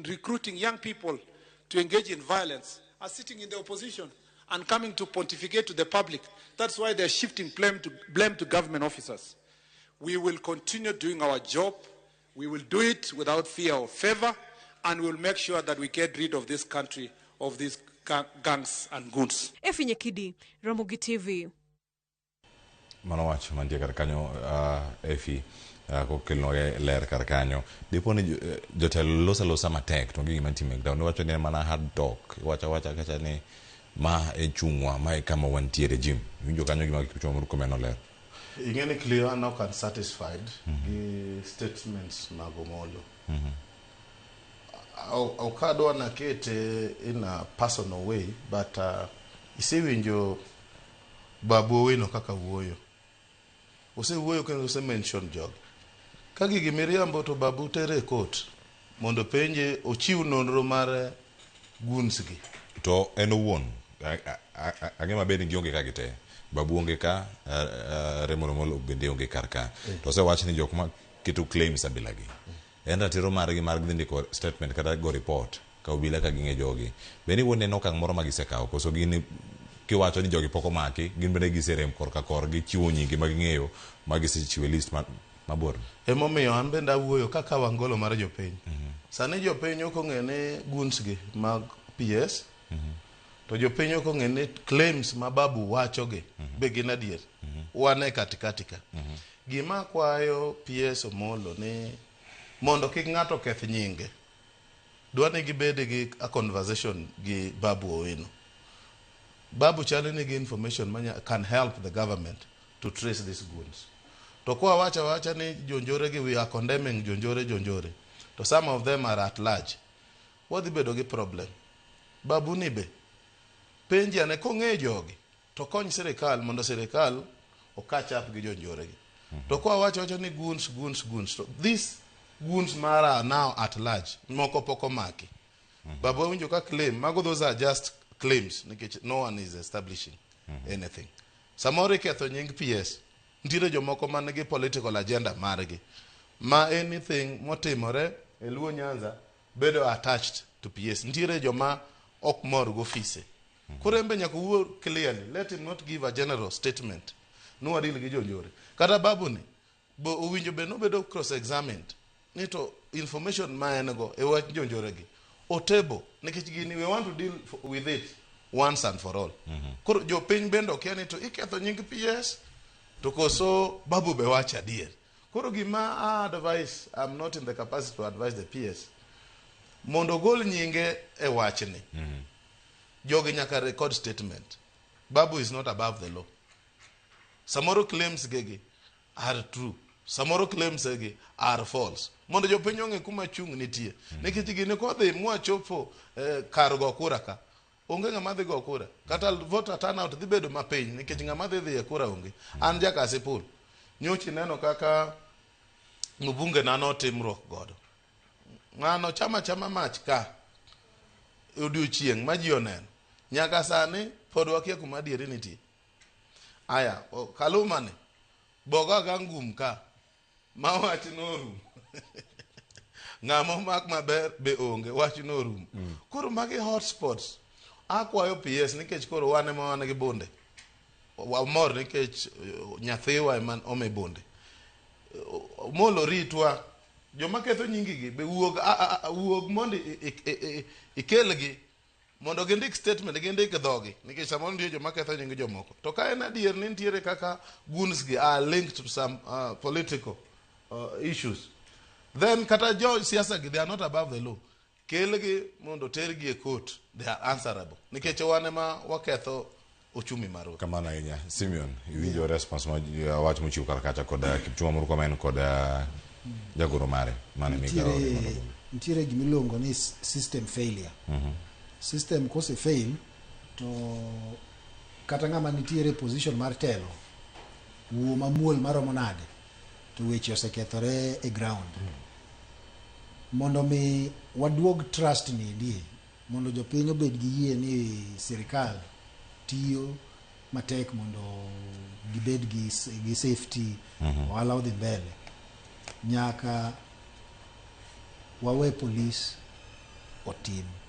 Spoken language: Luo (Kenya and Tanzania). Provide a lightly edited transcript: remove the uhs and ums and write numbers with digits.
recruiting young people to engage in violence are sitting in the opposition and coming to pontificate to the public. That's why they're shifting blame to government officers. We will continue doing our job. We will do it without fear or favor, and we'll make sure that we get rid of this country, of these gangs and goons. Efi Nyakidi, Ramogi TV. Mano wach mantie kar kanyo, Efi, kokelnwa ler kar kanyo. Dipo ni jotelo loso alosa matek to onge gima timo e ground. Iwacho ni en mana hard talk. Iwacho awacha kacha ni ma e chung'wa, ma e kama wantiere. Jim. Iwinjo kanyo gima Kipchumba Murkomen oler. Ing'e ni clear an ok unsatisfied gi statements mag Omolo. Ok adwa nakete in a personal way, but isewinjo Babu Owino kaka wuoyo. Osewuoyo kendo ose-mention jogi. Ka gigi miriambo to Babu tere e court mondo penje ochiw nonro mar goons gi. To en owuon ang'e maber ni gionge ka gite. Babu onge ka, Raymond Omolo bende onge kar ka. To osewach ni jok ma keto claims abila gi. En ratiro margi mar dhi ndiko statement kata go report ka obila ka ging'e jogi. Be ni wuon en okang' moro ma gisekawo koso gin kiwacho ni jogi pok omaki, gin bende giserem korka korgi chiwo nyinge ma ging'eyo ma gisechiwo e list mabor. Emomiyo an bende awuoyo kaka wangolo mar jopiny. Sani jopiny ok ong'e ni goons gi mag PS, to jopiny ok ong'e ni claims ma Babu wacho gi be gin adier. Wan e katikati ka. Gima akwayo PS Omolo ni mondo kik ng'ato keth nyinge. Dwa ni gibed gi a conversation gi Babu Owino. Babu chalo nigi information ma can help the government to trace these goons. To kwa wacho awacha ni jonjore gi, we are condemning jonjore jonjore. To some of them are at large. Wadhi bedo gi problem. Babu ni be penji ane kong'e jogi to kony sirikal mondo sirikal o catch up gi jonjore gi. To kwa wacho wacho ni goons, goons, goons, to this goons mara are now at large, moko pok omaki. Babu awinjo ka claim mago, those are just claims nikech no one is establishing anything. Samoro iketho nying PS, nitiere jomoko man gi political agenda margi ma anything motimore e Luo Nyanza bedo attached to PS. Nitiere joma ok mor gofise. Koro en be nyaka owuo clearly. Let him not give a general statement ni wadeal gi jonjore. Kata Babu ni bo owinjo bed nobedo cross examined ni to information ma en go e wach jonjore gi otebo, nikech gini we want to deal with it once and for all. Koro jopiny bende okia ni to iketho nying PS to koso Babu be wacho adier. Koro gima advice, I'm not in the capacity to advise the PS mondo ogol nyinge e wachni. Jogi nyaka record statement. Babu is not above the law. Samoro claims gegi are true, samoro claims gi are false, mondo jopiny ong'e kuma chung' nitie, nikech gini kodhi mwachopo kar go kura ka onge ng'ama dhi go kura, kata voter turnout dhi bedo mapiny nikech ng'ama dhi dhi e kura onge. An jakasipul, nyocha ineno kaka mbunge na notimruok godo ng'ano chama chama mach ka e odiochieng' ma ji oneno. Nyaka sani pod wakia kuma adieri nitie. Aya, Kaluma ni bogo aga ngum ka ma wach norum, ng'ama omak maber be onge, wach norum. Koro magi hotspots. Akwayo PS nikech koro wan ema wan gi bunde, wamor nikech nyathiwa ema omi bunde. Molo ritwa joma ketho nyingigi be wuog wuog mondo ikelgi mondo gindik statement, gindik dhogi, nikech samoro nitie joma ketho nying jomoko. To ka en adier ni nitiere kaka goons gi are linked to some political issues, then kata jo siasa gi, they are not above the law. Kelgi mondo tergi e court, they are answerable, nikech wan ema waketho ochumi marwa. Kamano ahinya. Simeon, iwinjo response ma wach mochiw kar kacha kod Kipchumba Murkomen kod jagoro mare mane migawo nitiere nitiere gimiluongo ni system failure. System kose fail to kata ng'ama nitiere e position mar telo wuo mamuol maromo nade to weche osekethore e ground. Mondo mi waduog trust ni endi, mondo jopiny obed gi yie ni sirikal tiyo matek mondo gibed gi safety, ohala odhi mbele, nyaka wawe polis otim.